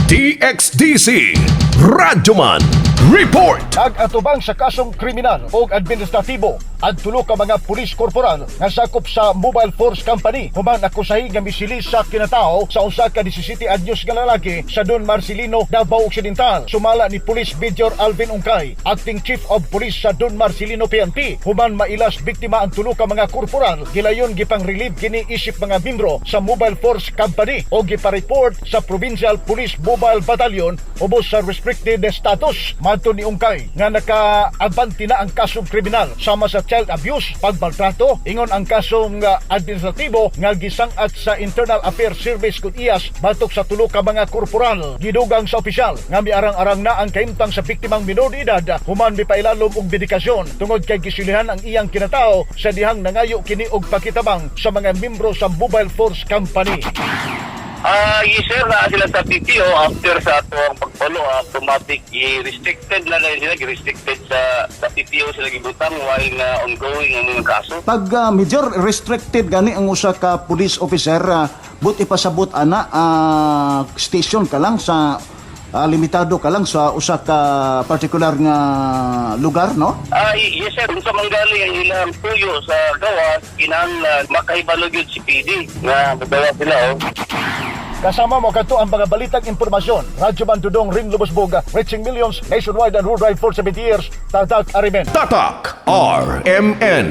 DXDC Radyoman Report. Nag-atubang sa kasong kriminal o administratibo ang tulo ka mga pulis korporal nga sakop sa Mobile Force Company human akusahi nga misili sa kinatao sa usa ka 17 anyos nga lalaki sa Don Marcelino, Davao Occidental. Sumala ni Police Major Alvin Ungkay, Acting Chief of Police sa Don Marcelino PNP, human mailas biktima ang tulo ka mga korporal, gilayon gipang-relieve kini isip mga membro sa Mobile Force Company o gipa-report sa Provincial Police Mobile Battalion ubos sa restricted status. Madto ni Ungkay nga nakaabante na ang kasong kriminal sama sa child abuse, pagmaltrato, ingon ang kasong administratibo nga gisang-at sa Internal Affairs Service kun IAS batok sa tulo ka mga korporal. Gidugang sa opisyal nga miarang-arang na ang kahimtang sa biktimang minor de edad human mipailalom og medikasyon tungod kay gisilihan ang iyang kinatao sa dihang nangayo kini og pakitabang sa mga membro sa Mobile Force Company. Yes sir, naa sila sa PPO after sa ato ang pag-follow up, automatic i-restricted na na sila, restricted sa PPO sila gibutang while nga ongoing ang mga kaso. Pag major restricted gani ang usa ka police officer, but ipasabot ana station ka lang sa limitado ka lang sa usa ka particular nga lugar, no? Yes sir, kung sa manggaling ang ilang tuyo sa gawas, kinahanglan makahibalo gyud si PD nga magawa sila oh. Kasama mo kadto ang mga balitang impormasyon. Radyo Man Dudong Ring Lubosbog, reaching millions nationwide and worldwide for 70 years. Tatak RMN. Tatak RMN.